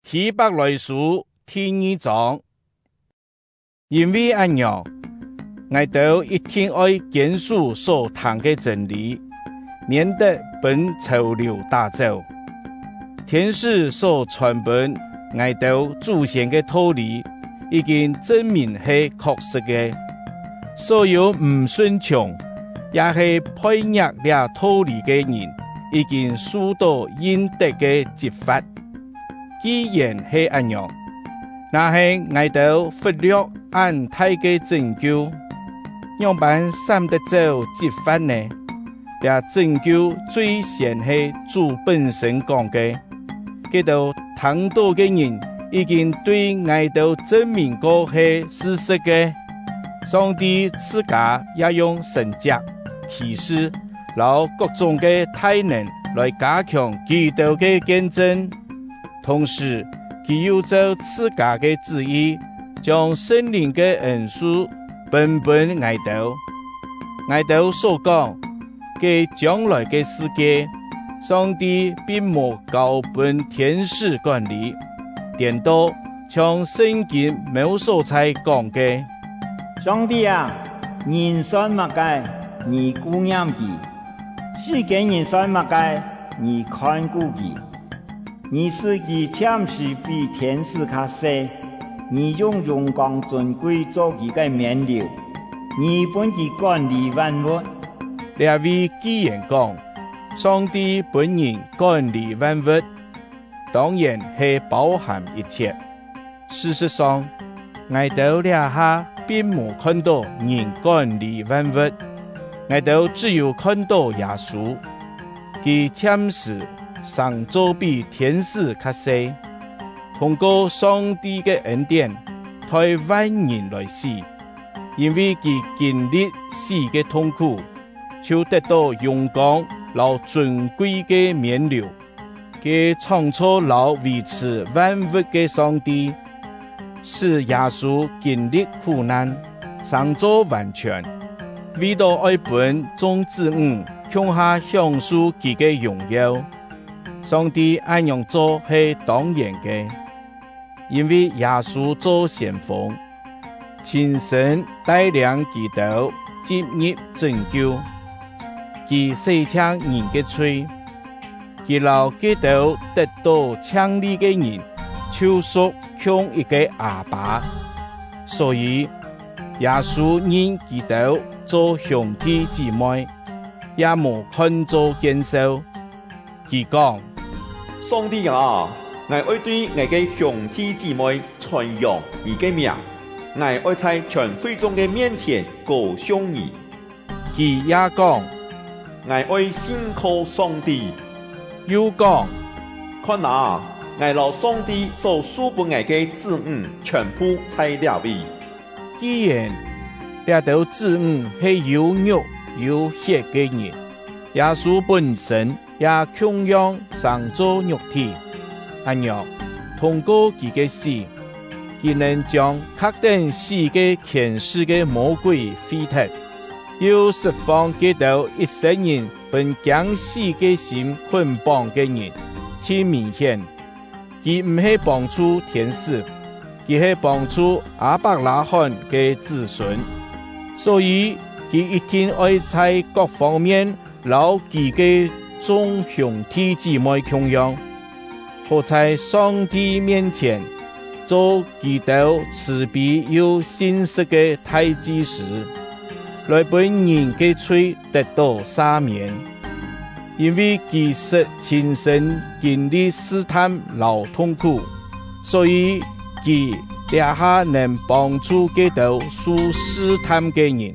希伯來書第二章，因為按樣，𠊎兜一定愛堅守所聽个真理，免得分潮流打走。天使所傳分𠊎兜祖先个道理，已經證明係確實个。所有毋順從，抑係悖逆這道理个人，已經受到應得个責罰。既然係按樣，若係𠊎兜忽略按大个拯救，樣般閃得走責罰呢？這拯救最先係主本身講个，給兜聽到个人已經對𠊎兜證明過係事實个。上帝自家也用神蹟、奇事，摎各種个大能來加強基督个見證。同時，佢又照自家个旨意，將聖靈个恩賜分分𠊎兜。𠊎兜所講个將來个世界，上帝並無交分天使管理，顛倒像聖經某所在講个：上帝啊，人算麼个？你顧念佢；世間人算麼个？你看顧佢。你使佢暫時比天使較細，你用榮光尊貴做佢个冕旒，你分佢管理萬物。這位既然講，上帝分人管理萬物，當然係包含一切。事實上，𠊎兜這下並無看到人管理萬物，𠊎兜只有看到耶穌，佢暫時上做比天使較細，通過上帝个恩典，代萬人來死，因為佢經歷死个痛苦，就得到榮光摎尊貴个冕旒。這創造摎維持萬物个上帝，使耶穌經歷苦難，成做完全，為著愛分眾子女共下享受佢个榮耀。上帝按樣做係當然个，因為耶穌做先鋒，親身帶領基督進入拯救，佢洗淨人个罪，佢摎基督得到稱義个人，就屬共一个阿爸。所以耶穌認基督做兄弟姊妹，也無看做見笑。佢講：上帝啊，𠊎愛對𠊎个兄弟姊妹傳揚你个名，𠊎愛在全會眾个面前歌頌你。佢也講：𠊎愛信靠上帝。又講：看哪，𠊎摎上帝所賜分𠊎个子女全部在這位。既然這兜子女係有肉有血个人，耶穌本身也同樣成做肉體，按樣通過佢个死，佢能將克等死个權勢个魔鬼廢脫，又釋放基督一生人分驚死个心捆綁个人。真明顯，佢毋係幫助天使，佢係幫助亞伯拉罕个子孫，所以佢一定愛在各方面摎佢个眾兄弟姊妹共樣，好在上帝面前做基督慈悲又信實个大祭司，來分人个罪得到赦免。因為佢實親身經歷試探摎痛苦，所以佢這下能幫助基督受試探个人。